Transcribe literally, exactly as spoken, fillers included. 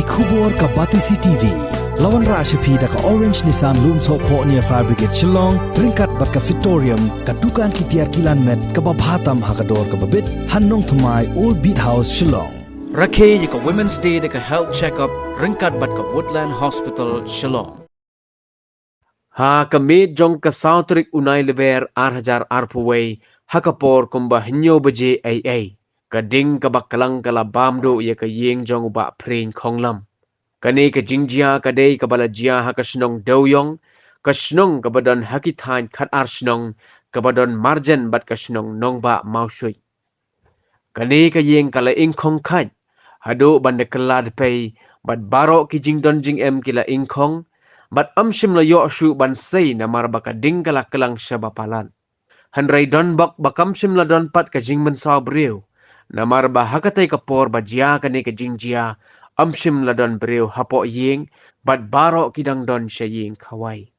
Khubor ka Batesi T V. La wanrah sha phi da ka Orange Nissan Lumsohphoh near Fire Brigade Shillong, ryngkat bad ka Fitorium, ka dukan ki tiar kilan met kaba bha tam ha ka dor kaba bit, ha Nongthymmai, Old Beat House, Shillong. Rakhe ïa ka Women's Day da ka health check-up ryngkat bad ka Woodland Hospital, Shillong. Ha ka miet jong ka saw tarik u Nailaber ar hajar arphew wei, ha ka por kumba hynñiew baje eiei, ka ding kaba klang ka la bam duh ïa ka ïing jong u Bah Phrieng Khonglam. Kane ka jingjia ka dei kaba la jia ha ka shnong Dewïong, ka shnong kaba don ha ki thaiñ khatar shnong, kaba don marjan bad ka shnong Nongbah Mawshuit. Kane ka ïing ka la ingkhong khaid haduh ban da kylla dpei, bad baroh ki jingdon jingem ki la ingkhong, bad ym shym la ïoh shuh ban sei namar ba ka ding ka la klang shaba palat. Hynrei don bok ba kam shym la don pat ka jingmynsaw briew, namar ba ha katei ka por ba jia kane ka jingjia, ym shym la don briew hapoh ïing, bad baroh ki dang don sha ïing khawai.